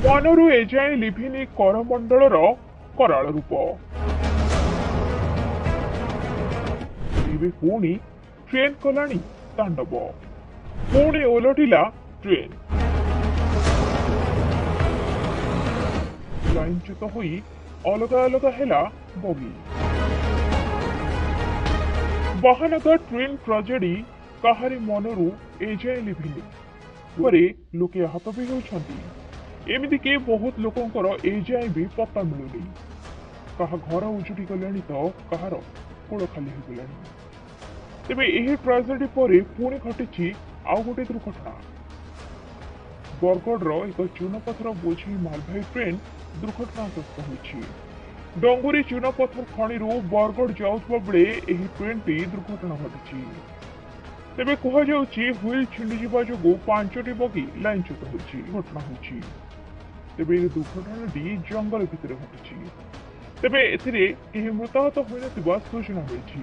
ମନରୁ ଏଯାଏଁ ଲିଭିନି କରମଣ୍ଡଳର କରାଳ ରୂପ। ଏବେ ପୁଣି ଟ୍ରେନ୍ କଲାଣି ତାଣ୍ଡବ। ପୁଣି ଓଲଟିଲା ଟ୍ରେନ୍, ଲାଇନଚ୍ୟୁତ ହୋଇ ଅଲଗା ଅଲଗା ହେଲା ବଗି। ବାହାନଗା ଟ୍ରେନ୍ ଟ୍ରାଜେଡି କାହାରି ମନରୁ ଏଯାଏଁ ଲିଭିନି। ପରେ ଲୋକେ ଆହତ ବି ହେଉଛନ୍ତି। ଏମିତିକି ବହୁତ ଲୋକଙ୍କର ଏଯାଏଁ ବି ପତ୍ତା ମିଳୁନି। କାହା ଘର ଉଜୁଡ଼ି ଗଲାଣି ତ କାହାର କୂଳ ଖାଲି ହୋଇଗଲାଣି। ତେବେ ଏହି ଟ୍ରାଜେଡି ପରେ ପୁଣି ଘଟିଛି ଆଉ ଗୋଟେ ଦୁର୍ଘଟଣା। ବରଗଡ଼ର ଏକ ଚୂନପଥର ବୋଝେଇ ମାଲବାହୀ ଟ୍ରେନ୍ ଦୁର୍ଘଟଣାଗ୍ରସ୍ତ ହୋଇଛି। ଡଙ୍ଗୁରୀ ଚୂନପଥର ଖଣିରୁ ବରଗଡ଼ ଯାଉଥିବା ବେଳେ ଏହି ଟ୍ରେନ୍ଟି ଦୁର୍ଘଟଣା ଘଟିଛି। ତେବେ କୁହାଯାଉଛି ହୁଇଲ୍ ଛିଣ୍ଡିଯିବା ଯୋଗୁଁ 5ଟି ବଗି ଲାଇନଚ୍ୟୁତ ହୋଇଛି ଘଟଣା ହୋଇଛି। ତେବେ ଏହି ଦୁର୍ଘଟଣାଟି ଜଙ୍ଗଲ ଭିତରେ ଘଟିଛି। ତେବେ ଏଥିରେ କେହି ମୃତାହତ ହୋଇନଥିବା ସୂଚନା ମିଳିଛି।